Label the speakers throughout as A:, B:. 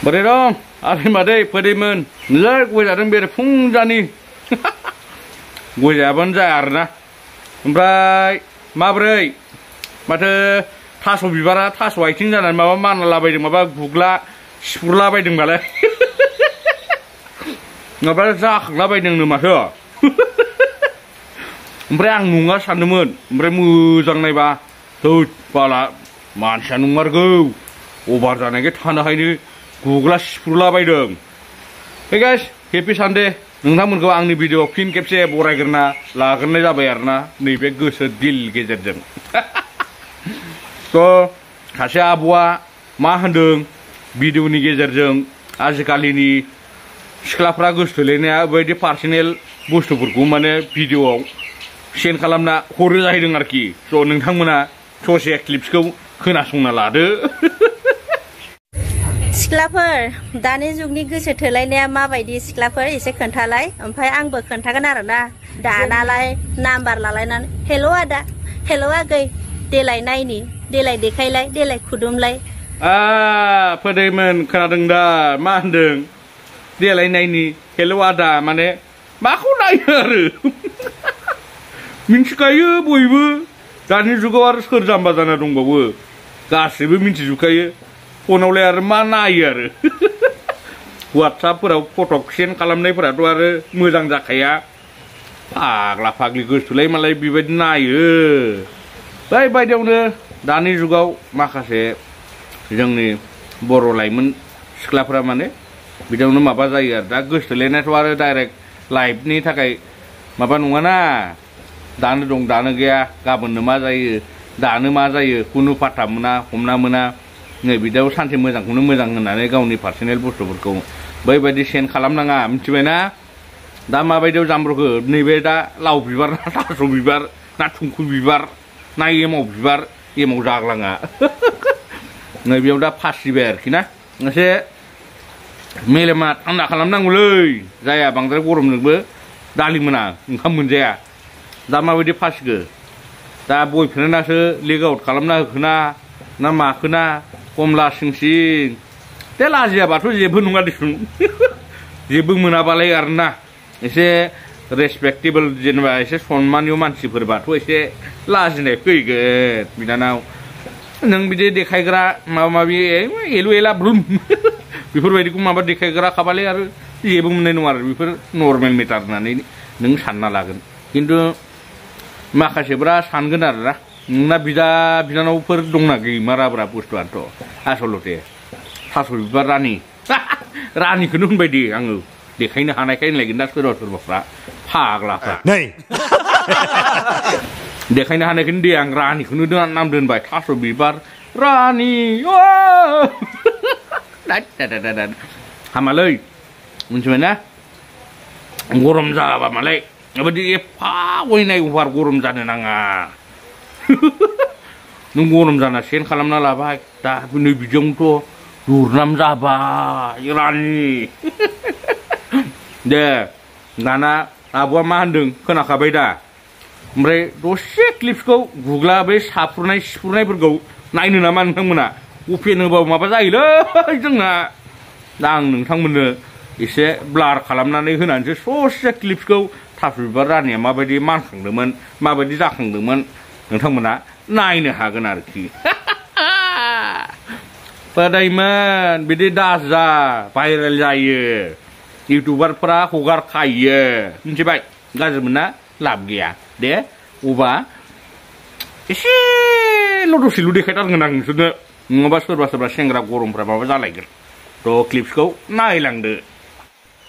A: बोरै दं आदै मादै फोदैमोन नोंलाय गय जादों बेरेफुंजानि गय जायाबानो जाया आरोना ओमफ्राय माबोरै माथो थास' बिबारा थास' आथिं जानानै माबा मानलालाबायदों माबा गुग्ला सिफुरलाबायदोंबालाय माबा जाखांलाबायदोंनो माथो ओमफ्राय आं नङा सानदोंमोन ओमफ्राय मोजां नायबा थोद बाला मानसिया नंमारगौ अभार जानायखाय थानो हायनो गुग्ला सिफुरलाबायदों। हे गाइस हेपि सानडे नोंथांमोनखौ आंनि भिडिअ फिन खेबसे बरायग्रोना लाग्रोनाय जाबाय आरोना नैबे गोसो दिल गेजेरजों थ' सासे आब'आ मा होनदों भिडिअनि गेजेरजों आजिखालिनि सिख्लाफ्रा गोसोथोलायनाया बेबायदि पार्सनेल बुस्थुफोरखौ माने भिडिअआव सेन्ड खालामना हरो जाहैदों आरोखि थ' नोंथांमोना ससे क्लिप्सखौ खोनासंना लादो।
B: सिख्लाफोर दानि जुगनि गोसो थोलायनाया माबायदि सिख्लाफोर एसे खोन्थालाय ओमफ्राय आंबो खोन्थागोन आरोना दानालाय नाम्बार लालायनानै हेल' आदा हेल' आगै देलाय नायनि देलाय देखायलाय देलाय खुदुमलाय
A: फोदैमोन खोनादों दा मा होनदों देलाय नायनि हेल' आदा माने माखौ नायो आरो मिन्थिखायो बयबो दानि जुगाव आरो सोर जाम्बा जाना दंबावो गासैबो मिन्थिजोबखायो फनावलाय आरो मा नायो आरो वाट्सएपफोराव फटक सेन्ड खालामनायफोराथ' आरो मोजां जाखाया फाग्ला फाग्लि गोसोलाय मालाय बेबायदि नायो बैबायदियावनो दानि जुगाव माखासे जोंनि बर' लाइमोन सिख्लाफोरा माने बिदियावनो माबा जायो आरो दा गोसोथोलायनायाथ' आरो डाइरेक्ट लाइफनि थाखाय माबा नङाना दानो दं दानो गैया गाबोननो मा जायो दानो मा जायो खुनु फात्ता मोना हमना मोना नै बिदियाव सानसे मोजांखौनो मोजां होननानै गावनि पार्सनेल बुस्थुफोरखौ बैबायदि सेन्ड खालामनाङा मिथिबायना दा माबायदियाव जामब्रखो नैबे दा लाव बिबार ना थास' बिबार ना थुंखु बिबार ना एमाव बिबार एमाव जाग्लाङा नैबेयाव दा फासिबाय आरोखि ना एसे मेलेमा थान्दा खालामनांगौलै जाया बांद्राय गरमजोंबो दालि मोना ओंखाम मोनजाया दा माबायदि फासिखो दा बयफ्रेन्डासो लिग आउट खालामना होखोना ना माखोना कमला सिंसिं दे लाजियाबाथ' जेबो नङा दिसुन जेबो मोनाबालाय आरोना एसे रेसपेक्टेबल जेनेबा एसे सनमानिय मानसिफोरबाथ' एसे लाजिनाय फैगोन बिनानाव नों बिदि देखायग्रा माबा माबि एलु एला ब्रुम बेफोरबायदिखौ माबा देखायग्रा खाबालाय आरो जेबो मोननाय नङा आरो बेफोर नर्मेल मेटार होननानै नों सानना लागोन खिन्थु माखासेफ्रा सानगोन आरोना नोंना बिदा बिनानावफोर दंना गैमाराब्रा बुस्थुआनोथ' आसलथे थास' बिबार रानिखौनो होनबाय दे आङो देखायनो हानायखाय होनलायगोन दा सोरबा सोरबाफ्रा फाग्लाफ्रा देखायनो हानायखौनो दे आं रानिखौनो नाम दोनबाय थास' बिबार रानि हामालै मिथिबायना गरम जाबा मालाय बेबायदि एफा अयनाय अभार गरम जानो नाङा नों गरम जाना सेन्ड खालामना लाबाय दा नै बिदियावनोथ' दुरनाम जाबाय रानि दे दाना आब'आ मा होनदों खोनाखाबाय दा ओमफ्राय दसे क्लिप्सखौ गुग्ला बे साफ्रुनाय सिफुरनायफोरखौ नायनो नामा नोंथांमोना अपेन होबाबो माबा जायोलै जोंना दा आं नोंथांमोननो एसे ब्लार खालामनानै होनानैसो ससे क्लिप्सखौ थास' बिबार रानिया माबायदि मानखांदोंमोन माबायदि जाखांदोंमोन नोंथांमोना नायनो हागोन आरोखि फोदैमोन बिदि दाजा भाइरेल जायो इउटुबारफोरा हगारखायो मिथिबाय गाज्रि मोना लाब गैया दे अबा एसेल' दसेल' देखायथारगोन आं नोंसोरनो नङाबा सोरबा सोरबा सेंग्रा गरमफ्रा माबा जालायगोन थ' क्लिप्सखौ नायलांदो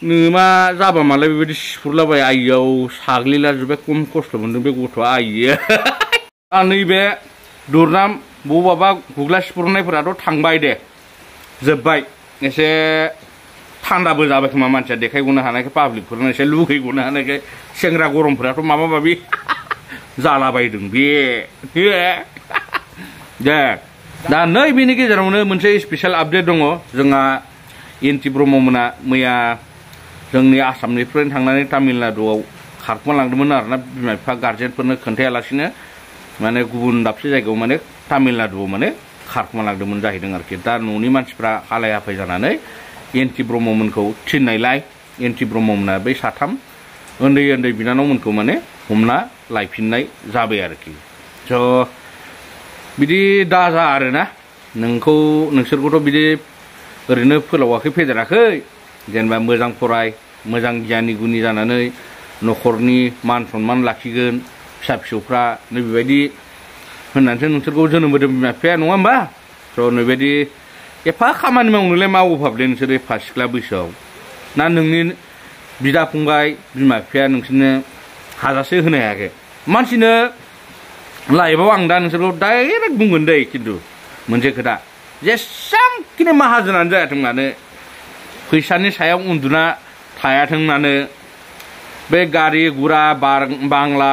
A: नोमा जाबा मालाय बेबायदि सिफुरलाबाय आइयाव साग्लिला जोब्बाय खम खस्थ' मोनदों बे गथ'आ आइयो नैबे दुरनाम बबावबा गुग्ला सिफुरनायफोराथ' थांबाय दे जोब्बाय एसे थान्दाबो जाबाय खोमा मानसिया देखायगनो हानायखाय पाब्लिकफोरनो एसे लुगैगनो हानायखाय सेंग्रा गरमफोराथ' माबा माबि जालाबायदों बे दे दा नै बेनि गेजेरावनो मोनसे स्पेसियेल आपडेट दङ जोंहा एनटि ब्रह्ममोना मैया जोंनि आसामनिफ्रायनो थांनानै तामिलनाडुआव खारखोमालांदोंमोन आरोना बिमा बिफा गार्जेनफोरनो खोन्थायालासिनो माने गुबुन दाबसे जायगायाव माने तामिलनाडुआव माने खारखोमालांदोंमोन जाहैदों आरोखि दा न'नि मानसिफ्रा हालाय हाफाय जानानै एन्टि ब्रह्ममोनखौ थिननायलाय एन्टि ब्रह्ममोना बै साथाम उन्दै उन्दै बिनानावमोनखौ माने हमना लायफिननाय जाबाय आरोखि स' बिदि दाजा आरोना नोंसोरखौथ' बिदि ओरैनो फोलावाखै फेदेराखै जेनेबा मोजां फराय मोजां गियानि गुनि जानानै न'खरनि मान सन्मान लाखिगोन फिसा फिसौफ्रा नैबेबायदि होननानैसो नोंसोरखौ जोनोम होदों बिमा बिफाया नङा होमबा स' नैबायदि एफा खामानि मावनोलाय मा अभाबलै नोंसोर एफा सिख्ला बैसोआव ना नोंनि बिदा फंबाय बिमा बिफाया नोंसोरनो हाजासे होनो हायाखै मानसिनो लाइफआव आं दा नोंसोरखौ डाइरेक्ट बुंगोन दै खिन्थु मोनसे खोथा जेसांखिनि माहाजोनानो जायाथों मानो फैसानि सायाव उन्दुना थायाथों मानो बे गारि गुरा बांला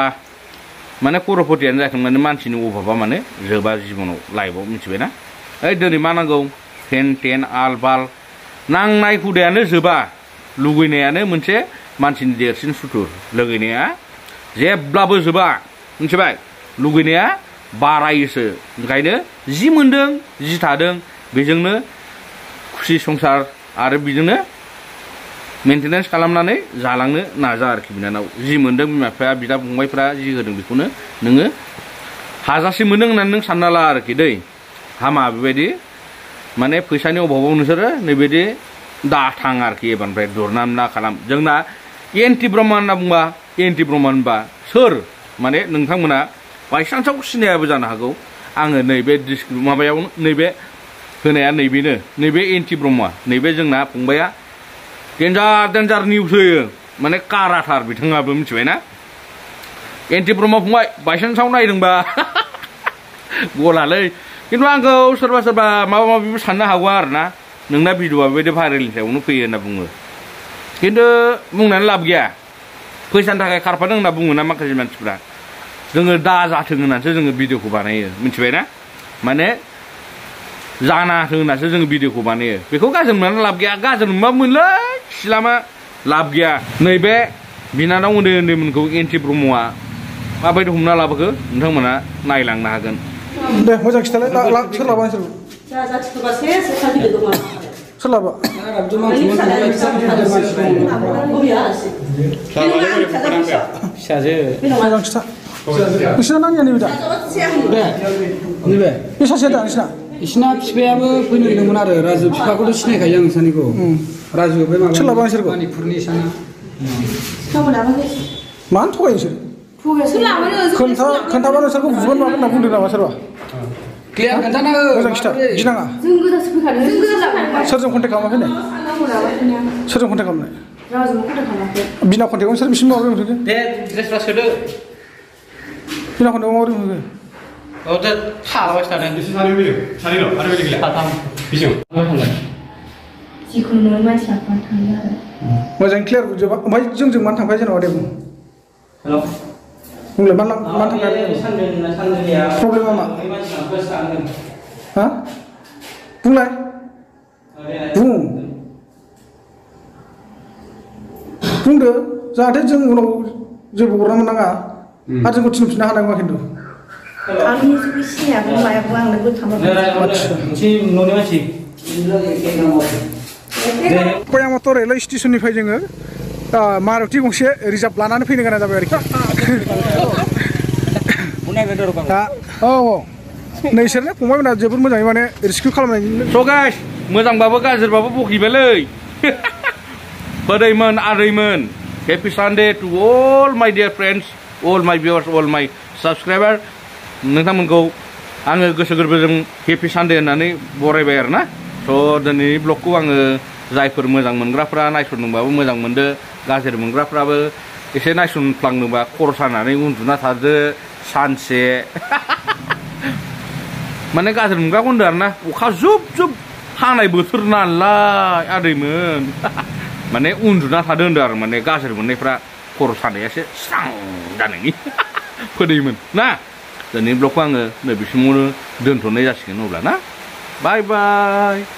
A: माने कर'पतियानो जायाथों माने मानसिनि अभाबा माने जोबा जिबनाव लाइफआव मिथिबायना ओइ दिनै मा नांगौ फेन टेन आल बाल नांनाय हुदायानो जोबा लुगैनायानो मोनसे मानसिनि देरसिन सुथुर लुगैनाया जेब्लाबो जोबा मिथिबाय लुगैनाया बारायोसो ओंखायनो जि मोनदों जि थादों बेजोंनो खुसि संसार आरो बेजोंनो मेनटेनेन्स खालामनानै जालांनो नाजा आरोखि बिनानाव जि मोनदों बिमा बिफाया बिदा फंबायफ्रा जि होदों बेखौनो नोङो हाजासे मोनदों होननानै नों सानना ला आरोखि दै हामा बेबायदि माने फैसानि अभाबाव नोंसोरो नैबायदि दाथां आरोखि एबारनिफ्राय दुरनाम ना खालाम जोंना एन्टि ब्रह्म होनना बुंबा एन्टि ब्रह्म होनबा सोर माने नोंथांमोना बायसान्सआव सिनायाबो जानो हागौ आङो नैबे माबायाव नैबे होनाया नैबेनो नैबे एन्टि ब्रह्म नैबे जोंना फंबाया देन्जार निउस होयो माने काराथार बिथाङाबो मिथिबायना एन्टि ब्रह्म फंबाय बायसान्सआव नायदोंबा गलालै खिन्थु आंखौ सोरबा सोरबा माबा माबिबो साननो हागौ आरोना नोंना भिडिअ'आ बेबायदि भाइरेलनि सायावनो फैयो होनना बुङो खिन्थु बुंनानै लाब गैया फैसानि थाखाय खारफादों होनना बुङो ना माखासे मानसिफ्रा जोङो दा जाथों होननानैसो जोङो भिडिअ'खौ बानायो मिथिबायना माने जानाथों होननासो जोङो भिडिअ'खौ बानायो बेखौ गाज्रि मोननानै लाब गैया गाज्रि मोनबा मोनलै सिलामा लाब गैया नैबे बिनानाव उन्दै उन्दैमोनखौ एन्टि ब्रह्मआ माबायदि हमना लाबोखो नोंथांमोना नायलांनो हागोन
C: दे मोजां खिथालाय सोरलाबा सोरलाबा
D: फिसाजो
C: मोजां खिथा नोंसिना नानिया नैबे दा
D: नैबे
C: बे सासेया दा नोंसिना
D: बिसिना बिफायाबो फैनो होनदोंमोन आरो राजु बिफाखौथ' सिनायखायो आं नोंसानिखौ राजु बे माबा
C: सोरलाबा नोंसोरखौ
D: मानिपुरनि साना
C: मानो थगायो नोंसोर खोन्थाबा नोंसोरखौ बुगोन मागोन होनना बुंदों नामा सोरबा
D: क्लियार खोन्थाना हो
C: मोजां खिथा गिनाङा सोरजों कन्टेक्ट खालामाखै नो सोरजों कन्टेक्ट खालामनाय बिना कन्टेक्टआव सोर बिसिम माबोरै मोनफैखो
D: दे ड्रेसफ्रा सोदो
C: बिना कन्टेक्टआव माबोरै मोनफैखो
D: औ दा थालाबाय थादों सानैल' आरो बेलेग गैला साथाम बिजों
E: जिखुनु मानसिया थाङो आरो
C: मोजां क्लियार बुझोबा ओमफ्राय जोंजों मानो थांफाया जेनेबा दे बुं
D: हेल'
C: बुंलाय मानो थांफाया प्रब्लेमा मा हा बुंलाय बुं बुंदो जाहाथे जों उनाव जेबो हरना मोननाङा आरो जोंखौ थिनफिननो हानाय नङा खिन्थु
E: आंनि जेबो सिनायाबो मायाबो आंनो गोथांबा
D: मोनसे न'नि मानसि
C: कयामत रेलवे स्टेशननिफ्राय जोङो मारुति गंसे रिजार्भ लानानै फैनो गोनां जाबाय आरोखि औ नोंसोरनो फंबायमोना जोबोद मोजाङै माने रेस्किउ खालामनायनि
A: स' गाइस मोजांबाबो गाज्रिबाबो बखिबायलै बोदैमोन आदैमोन happy Sunday to all my dear friends अल माय भिउवार्स अल माय साबस्क्राइबार नोंथांमोनखौ आङो गोसो गोरबोजों हेपि सानडे होननानै बरायबाय आरोना स' दिनैनि ब्लगखौ आङो जायफोर मोजां मोनग्राफ्रा नायसनदोंबाबो मोजां मोनदो गाज्रि मोनग्राफ्राबो एसे नायसनफ्लांदोंबा खर' सानानै उन्दुना थादो सानसे माने गाज्रि मोनग्राखौ होनदों आरोना अखा जुब जुब हानाय बोथोर नालाय आदैमोन माने उन्दुना थादो होनदों आरो माने गाज्रि मोननायफ्रा खर' सानाया एसे स्रां जानायनि फोदैमोन ना दिनैनि ब्लगखौ आङो नैबेसिमावनो दोनथ'नाय जासिगोन अब्ला ना बाय बाय